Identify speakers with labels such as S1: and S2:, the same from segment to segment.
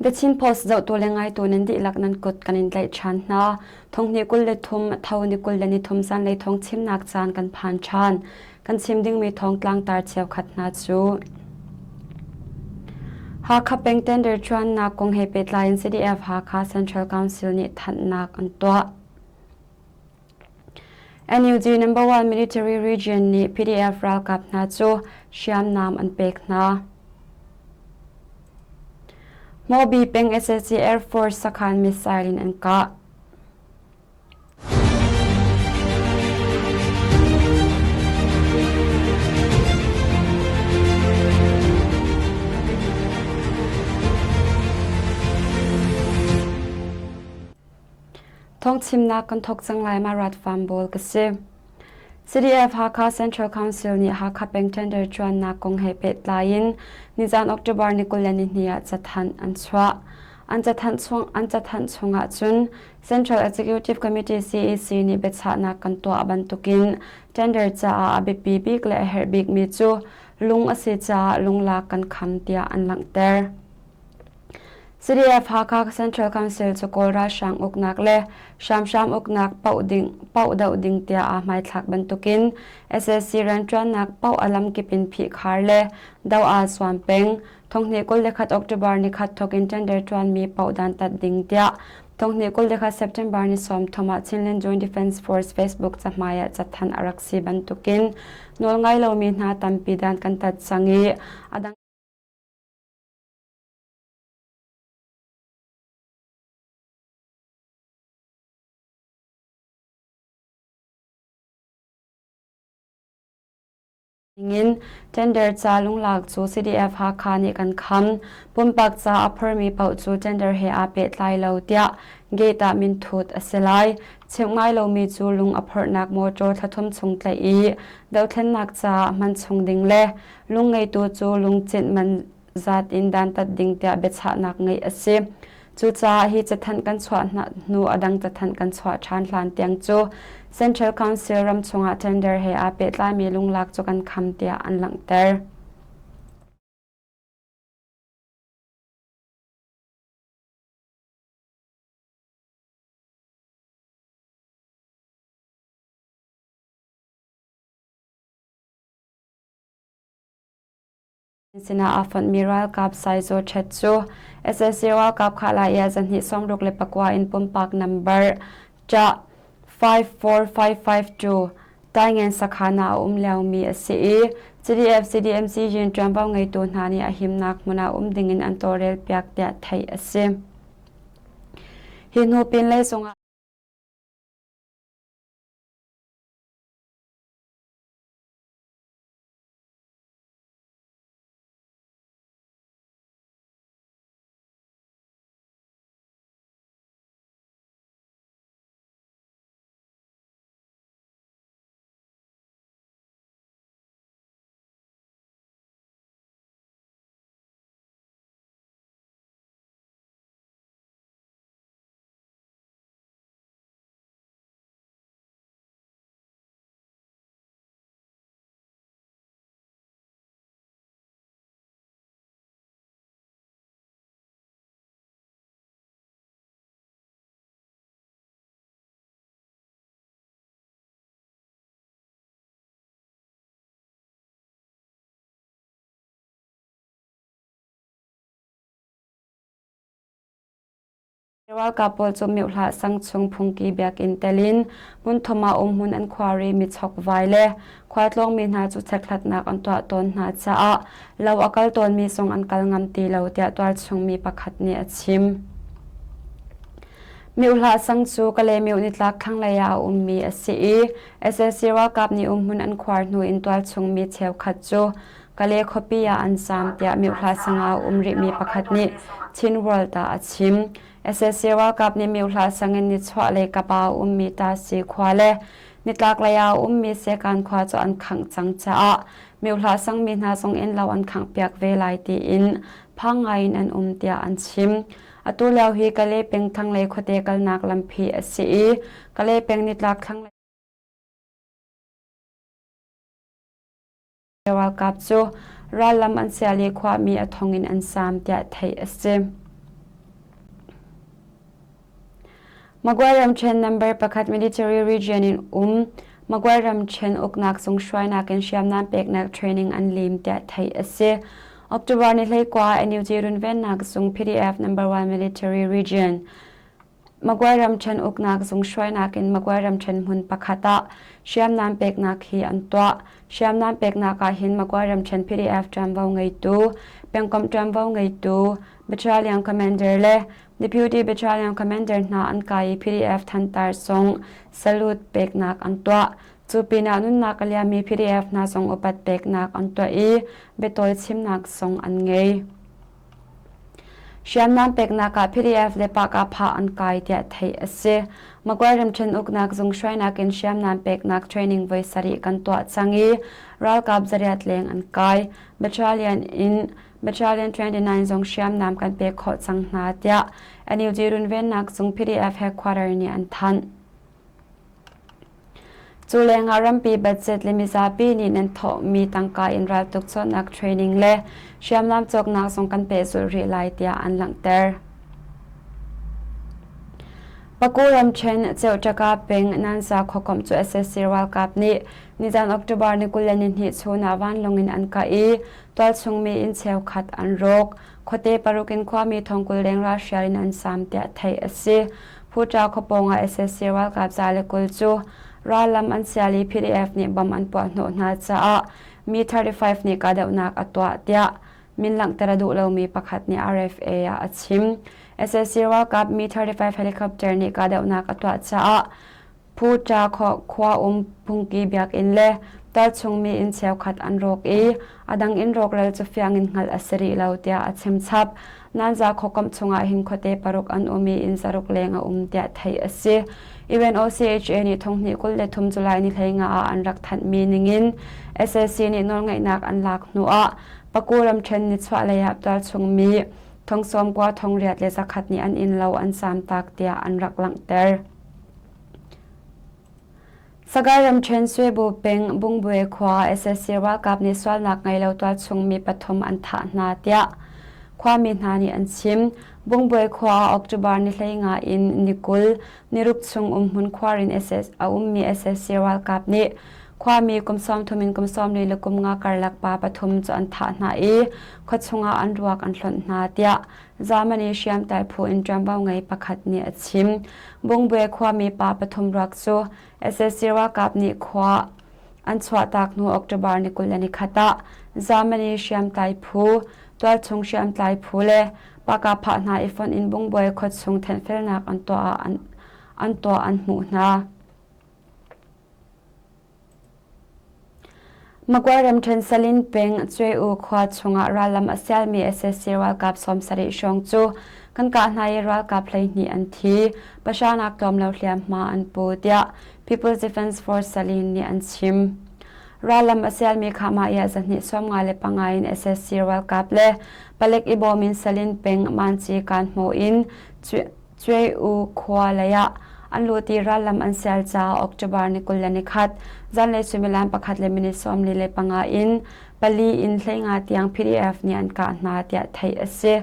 S1: The Chin Post zohtu le ngaitu nan dihlak nan kut kan in tlaih ṭhan hna. Thonghnih 23, tho ni 23 zanlei thawng chimnak caan kan phan ṭhan. Kan chim dingmi thawng tlangtar cheukhat hna cu Hakha peng tender ṭuannak kong he pehtlai in CDF Hakha Central Council nih thanhnak an tuah. NUG number one military region nih PDF ralkap hna cu hriamnam an pek hna. Hmawbi peng sac Air Force sakhan missile in an kah. Thawngchimnak kan thawk cang lai ma rat farm bawl ka si. CDF Hakha Central Council nih Hakha peng tender ṭuannak kong he pehtlai in nizan October ni 22 ah cathanh an chuah. An cathanh chung an cathanh chungah cun Central Executive Committee CEC nih biachahnak kan tuah bantukin tender caah a biapi bik le a herh bikmi cu lung a si caah lunglak kan kham tiah an langhter. CDF Hakha Central Council cu Kawl ralhrang uknak le hramhram uknak paoh ding paoh doh ding tiah aa hmaithlak bantukin sac rianṭuannak paoh a lamkip in phihkhar le doh aa zuam peng. Thonghnih 21 October nikhat thawk in tender ṭuanmi paoh dantat ding tiah thonghnih 21 September ni 30 ah Chinland Joint Defense Force Facebook cahmai ah cathanh a rak si bantukin nawlngai lomi hna tampi dan kan tat cang i a dang Ningin tender ca lunglak cu CDF Hakha nih kan kham. Pumpak ca a phormi paoh cu tender he aa pehtlai lo tiah gate ah minthut a si lai. Chimh ngai lomi cu lung a phorhnak mawṭaw thlathum chung tlaih i dothlennak caah hman chung ding le lung ngeitu cu lungcinh man zat in dantat ding tiah biachahnak ngeih a si. Cucaah hi cathanh kan chuah hnu a dang cathanh kan chuah ṭhan hlan tiang cu Central Council ram chungah tender he aa pehtlaimi lunglak cu kan kham tiah an langhter. Sinah aa fonhmi ralkap Saizaw Ṭhet cu sac ralkap khah-lai zahnih 64 in pumpak nambar ṭah 54552 Taingen sakhan ah a um liomi a si i CDF CDMC yin ṭuanvo ngeitu hna nih a himnak hmun ah um dingin an tawlrelpiak tiah theih a si. Hi hnu pinlei zungah Ralkap pawl cu Myohlah sang chung phungki biakinn tel in hmunthum ah umhmun an khuar i michokvai le khualtlawngmi hna cu chekhlatnak an tuah tawn hna caah lo a kal tawnmi zong an kal ngam ti lo tiah tualchungmi pakhat nih a chim. Myohlah sang cu Kalaymyo nitlak thlanglei ah a ummi a si i sac ralkap nih umhmun an khuar hnu in tualchungmi cheukhat cu Kale khuapi ah an zaam tiah Myohla sang ah a um rihmi pakhat nih Chin World ah a chim. Sac ralkap nih Myohla sang in nichuahlei kap ah a ummi Tasi khua le nitlaklei ah a ummi Sekan khua cu an khangh cang caah Myohla sangmi hna zong innlo an khanghpiak ve lai tiin phang ngai in an um tiah an chim. Atu lio hi Kale peng thlanglei khuate kalnak lampi a si i Kale peng nitlak thlanglei Ralkap cu rallam an sial i khuami a thong in an saam tiah theih a si. Magway ramṭhen number pakhat military region in um Magway ramṭhen uknak zung hruainak in hriamnam peknak training an lim tiah theih a si. October ni 19 NUG runvennak zung PDF number 1 military region Magway ramṭhen uknak zung hruainak in Magway ramṭhen hmun pakhat ah hriamnam peknak hi an tuah. Hriamnam peknak ah hin Magway ramṭhen PDF ṭuanvo ngeitu, pengkomh ṭuanvo ngeitu, Battalion Commander le Deputy Battalion Commander hna an kai i PDF thantar zong salute peknak an tuah. Cu pinah nunnak a liammi PDF hna zong upat peknak an tuah i biatawi chimnak zong an ngei. Hriamnam peknak ah PDF le Pakapha an kai tiah theih a si. Magway ramṭhen uknak zung hruainak in hriamnam peknak training voi sarih kan tuah cang i ralkap zariat leng an kai. Battalion in Battalion 29 zong hriamnam kan pek khawh cang hna tiah NUG runvennak zung PDF headquarter nih an thanh. Cu lengah rampi budget le mizapi nih nan thawhmi tangka in raltuk cawnnak training le hriamnam cawknak zong kan pehzulh rih lai tiah an langhter. Paku ramṭhen Ceuṭaka peng Nanza khuakomh cu sac ralkap nih nizan October ni 22 chun ah vanlawng in an kah i tualchungmi inn cheukhat an rawk. Khuate paruk in khuami thongkul leng ralhrial in an saam tiah theih a si. Phuṭa khuapawng ah sac ralkap 120 cu rallam an sial i PDF nih bom an puah hnawh hna caah mi 35 nih kahdohnak a tuah tiah min langhter a duh lomi pakhat nih RFA ah a chim. Sac ralkap mi 35 helicopter nih kahdohnak a tuah caah Phu Ṭa khua um phungki biakinn le tualchungmi inn cheukhat an rawk i a dang inn rawkral cu fiang in hngalh a si rih lo tiah a chim chap. Nanza khuakomh chungah hin khuate paruk an um i inn zaruk leng a um tiah theih a si. UNOCHA nih thonghnih 23 July ni 15 ah an rak thanhmi ningin sac nih nawlngeihnak an lak hnuah Paku ramṭhen nichuahlei ah tualchungmi thong sawmkua thong riat le zakhat nih an innlo an zaamtak tiah an rak langhter. Sagaing ramṭhen Swebu peng Bungbue khua sac ralkap nih sualnak ngei lo tualchung mi pathum an thah hna tiah khuami hna nih an chim. Bungbue khua ah October ni 15 in ni 20 niruk chung umhmun khuar in a ummi sac ralkap nih khuami kum 30 in kum 40 le kum nga karlak pa pathum cu an thah hna i khuachung ah an ruak an hlonh hna tiah Germany hriamtlai phu in ṭuanvo ngei pakhat nih a chim. Bungbue khuami pa pathum ruak cu sac ralkap nih khua an chuahtak hnu October ni 21 ah Germany hriamtlai phu, tualchung hriamtlai phu le pakapha hna i fonh in Bungbue khuachung thenhfelnak an tuah ah an tuah an hmuh hna. Magway ramṭhen Salin peng Cwe-u khua chungah rallam a sialmi sac ralkap 70 hrawng cu kan kah hna i ralkap 12 an thi, pahranak tlawm lo hliamhma an pu tiah People's Defense Force Salin nih an chim. Rallam a sialmi khahmah i 255 in sac ralkap le palek i bawm in Salin peng Manci Kanhmaw in Cwe-u khua lei ah an lut i rallam an sial caah October ni 21 zanlei suimilam pakhat le minute 45 in pali in 15 tiang PDF nih an kah hna tiah theih a si.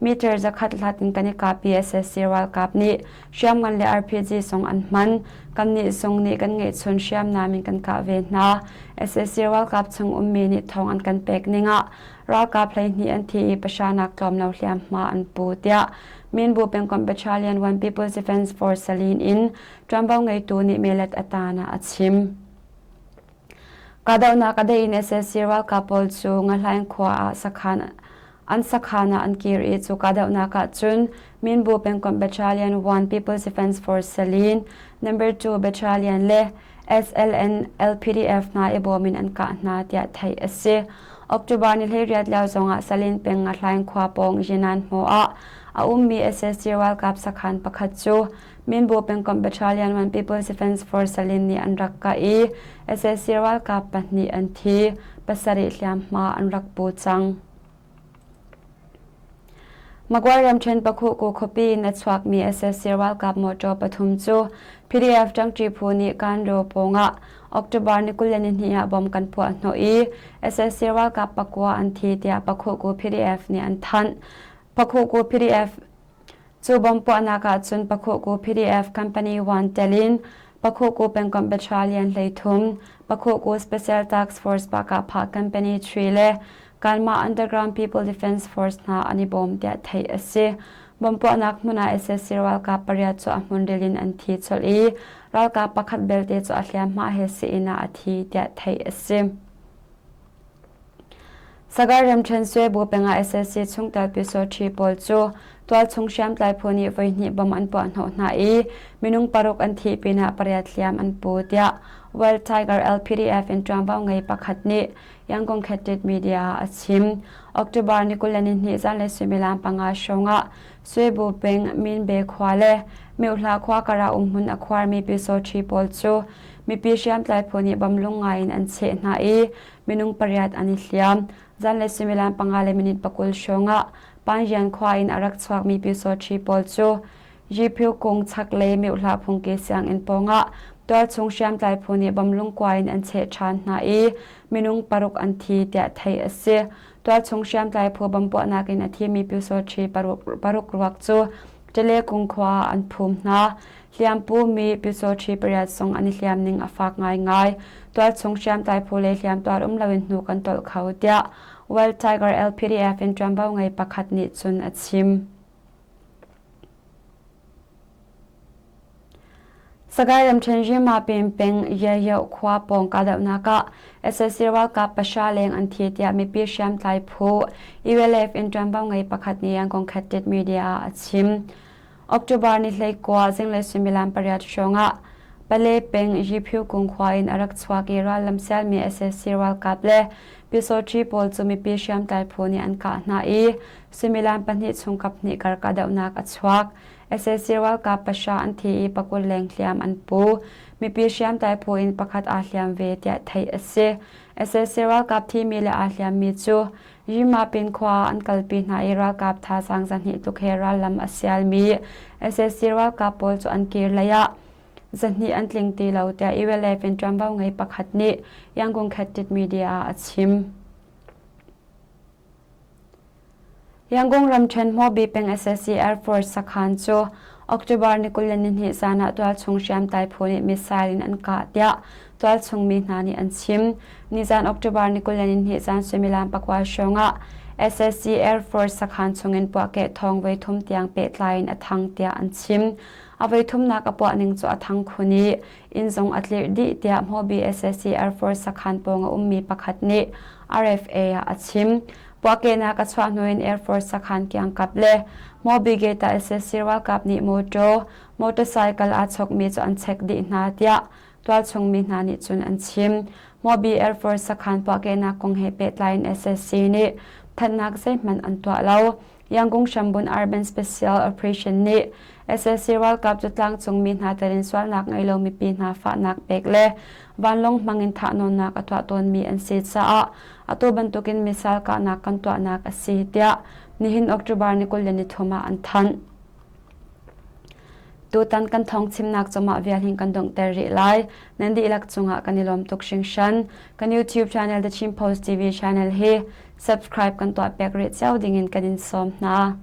S1: Meter zakhat hlat in kan i kah i sac ralkap nih hriamngan le RPG zong an hman. Kannih zong nih kan ngeihchun hriamnam in kan kah ve hna. Sac ralkap chung ummi nih thawng an kan pek ning ah ralkap 12 an thi i pahranak tlawm lo hliamhma an pu tiah Minbu pengkomh Battalion 1 People's Defense Force Salin in ṭuanvo ngeitu nih melet a tan ah a chim. Kahdohnak a dei in sac ralkap pawl cu Ngahlaing khua ah sakhan an sakhan ah an kir i cu kahdohnak ah cun Minbu pengkomh Battalion 1 People's Defense Force Salin Number 2 Battalion le SLN LPDF hna i bawm in an kah hna tiah theih a si. October ni 18 lio zongah Salin peng Ngahlaing khua pawng Yinan hmaw ah a ummi sac ralkap sakhan pakhat cu Minbu pengkomh Battalion 1 People's Defense Force Salin nih an rak kah i sac ralkap pahnih an thi, pasarih hliamhma an rak pu cang. Magway ramṭhen Pakhuhku khuapi in a chuakmi sac ralkap mawṭaw pathum cu PDF ṭangṭi phu nih Kanro pawngah October ni 22 ah bom kan puah hnawh i sac ralkap pakua an thi tiah Pakhuhku PDF nih an thanh. Pakhuhku PDF. Cu bomb puahnak ah cun Pakhuhku PDF Company 1 tel in Pakhuhku pengkomh Battalion 13, Pakhuhku Special Task Force Pakahphah Company 3 le Kanmah Underground People Defense Force hna an i bawm tiah theih a si. Bomb puahnak hmun ah sac ralkap pariat cu a hmunril in an thi colh i ralkap pakhat belte cu a hliamhma he sii-inn ah a thi tiah theih a si. Sagar ramṭhen Swebu peng ah sac chungtel Pyusawṭhi pawl cu tualchung hriamtlai phu nih voihnih bomb an puahhnawh hna i minung paruk an thih pinah pariat hliam an pu tiah World Tiger LPDF in ṭuanvo ngei pakhat nih Yangon Khettit Media ah a chim. October ni 22 zanlei suimilam panga hrawng ah Swebu peng Minbe khua le Myohla khua karah umhmun a khuarmi Pyusawṭhi pawl cu mipi hriamtlai phu nih bomb lung ngai in an cheh hna i minung pariat an i hliam. Zanlei suimilam panga le minute pakul hrawng ah Panjian khua in a rak chuakmi Pyusawṭhi pawl cu Yiphu kung chaklei Myohla phungki sianginn pawngah tualchung hriamtlai phu nih bomb lungkua in an cheh ṭhan hna i minung paruk an thi tiah theih a si. Tualchung hriamtlai phu bomb puahnak in a thimi Pyusawṭhi paruk ruak cu Ṭalekung khua ah an phum hna. Hliampu mi Pyusawṭhi pariat zong an i hliam ning a fak ngaingai. Tualchung hriamtlai phu le hliamtuar um loin hnu kan tolh kho tiah Wild Tiger LPDF in ṭuanvo ngei pakhat nih cun a chim. Sagaing ramṭhen Rimapin peng Yeyoh khua pawng kahdohnak ah sac ralkap pahra leng an thi tiah mipi hriamtlai phu ULF in ṭuanvo ngei pakhat nih Yangon Khattit media ah a chim. October ni 19 zinglei suimilam pariat hrawng ah Pale peng Yiphu kung khua in a rak chuak i rallam sialmi sac ralkap le Pyusawṭhi pawl cu mipi hriamtlai phu nih an kah hna i suimilam pahnih chung kaphnih kar kahdohnak a chuak. Sac ralkap pahra an thi i pakul leng hliam an pu. Mipi hriamtlai phu in pakhat aa hliam ve tiah theih a si. Sac ralkap thimi le aa hliammi cu Yimapin khua ah an kalpi hna i ralkap thazaang zahnih tluk he rallam a sialmi sac ralkap pawl cu an kir lei ah zahnih an tling ti lo tiah ULF in ṭuanvo ngei pakhat nih Yangon Khettit Media ah a chim. Yangon ramṭhen Hmawbi peng sac Air Force sakhan cu October ni 22 zan ah tualchung hriamtlai phu nih missile in an kah tiah tualchung mi hna nih an chim. Nizan October ni 22 zan suimilam pakua hrawng ah sac Air Force sakhan chungin puahkeh thawng voithum tiang pehtlai in a thang tiah an chim. A voithumnak a puah ning cu a thang khun i inn zong a tlirh dih tiah Hmawbi sac Air Force sakhan pawng a ummi pakhat nih RFA ah a chim. Puahkehnak a chuah hnu in Air Force sakhan kiangkap le Hmawbi Gate ah sac ralkap nih mawṭaw, motorcycle aa chawkmi cu an check dih hna tiah tualchung mi hna nih cun an chim. Hmawbi Air Force sakhan puahkehnak kong he pehtlai in sac nih thanhnak zeihmanh an tuah lo. Yangon Hrambun Urban Special Operation nih sac ralkap cu tlangcung mi hna tel in sualnak ngei lo mipi hna fahnak pek le vanlawng hmang in thahnawnnak a tuah tawnmi an si caah atu bantukin missile kahnak kan tuahnak a si tiah nihin October ni 23 ah an thanh. Tutan kan thawng chimnak cu mah vial hin kan donghter rih lai. Nan dihlak cungah kan i lawm tuk hringhran. Kan YouTube channel The Chin Post TV channel hi subscribe kan tuah piak rih cio dingin kan in sawm hna.